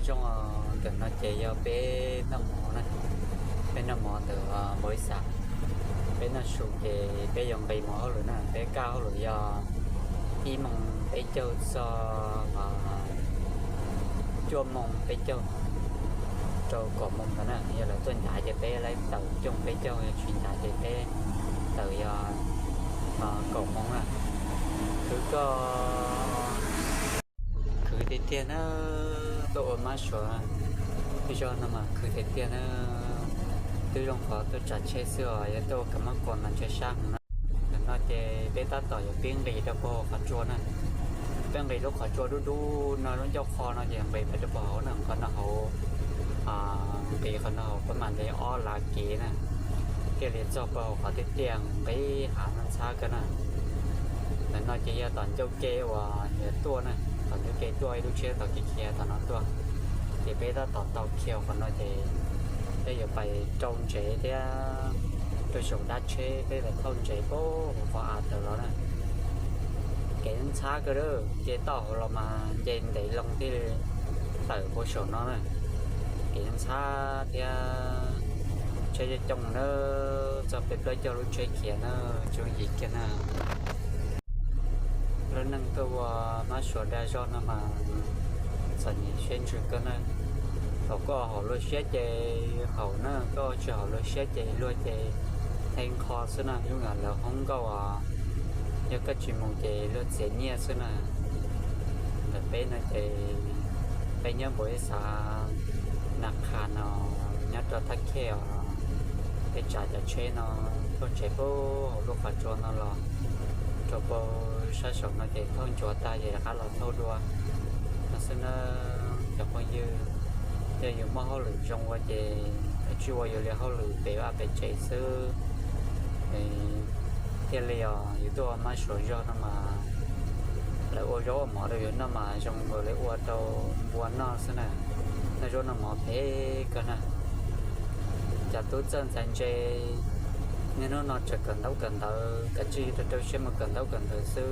Zoo, ntawm no ces yog peb noj mov na, peb noj mov ntawm npau ib xav. Peb noj su ces peb yuav nqis mus hauj lwm na, peb kaj hauj lwm yog ib moos peb caug txog cuaj moos peb caug rau kaum moos ntawd na. Yog lawv tuaj ncav ces peb laib tawm cuaj moos peb caug, yog tsis ncav ces peb tawm yog kaum moos na. Khwv koj, khwv tiag tiag na, tuaj ua mab suav zog no mas khwv tiag tiag na. Twb zoo qhov tuaj tsav tsheb xwb os, yog tuaj ua kav mab quas mas ntshe sab heev na. Ntawm no ces peb tab tom yuav pib nqis rau puag hauv qhov tsua na. Peb nqis lub qhov tsua dub dub no, lub ncauj qho no ces nqis pem rau puag hauv na, qhov no hauv, nqis qhov no hauv peb mam li ob lav kev na, thiaj li txog puag hauv qhov tiaj tiaj nqis hav no ntxhab kawg na. Ntawm no ces yog tom ncauj ke uas yuav tuaj na, tom ncauj ke tuaj ib lub tsheb tom kev khiav tom no tuaj. Ces peb tab tom tau khiav qhov no ces peb yuav pais rau ntsev thiab, rau saum dab tsheb peb pais thauj ntsev puag hauv qhov av tawm los na. Kev ntxhab kawg, ces toj hauv los mas nce ntev loo thiaj li tawm puag saum no na. Kev ntxhab thiab tsheb coob coob na, txog peb plaub caug lub tsheb khiav na, tsis yooj yim kiag na. Lub neej tuaj ua mab suav dag zog no mas txom nyem siab ntsws kawg na. Thaum koj haum luag siab ces haum na, koj tsis haum luag siab ces luag ces theej qho xwb na, ib yam lawv hoob nkauj os, yog koj tsis mus ces luag txiav nyiaj xwb na. Ntawm peb no ces peb nyob npau ib xav na, qha no nyob rau thaj khej os, peb tsav cov tsheb no thauj ntsev puag hauv lub qhov tsua no los rau puag sab saum no ces thauj ntsuav tag ces rov qab los thauj dua no xwb na. Cov phooj ywg, yog yus muaj hauj lwm zoo ua ces tsuas ua yus li hauj lwm pem vaj pem tsev xwb thiaj li os. Yus tuaj ua mab suav zog no mas lawv ua zaub ua mov rau yus noj mas zoo nkaus li ua rau npua noj xwb na. Noj zaub noj mov phem kawg na. Cov tub txawj ntxhais ntse niaj hnub no tseem kawm ntaub kawm ntawv, kav tsij rau rau siab mus kawm ntaub kawm ntawv xwb,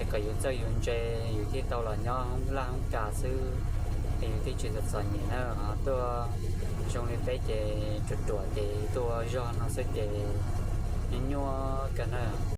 es kom yus txawj yus ntse, yus thiaj tau los nyob hoob laj hoob kas xwb, es yus thiaj tsis txom txom nyem na. Ho tuaj zoo li peb ces ruam ruam ces tuaj ua zog no xwb ces nyuaj nyuaj kawg na.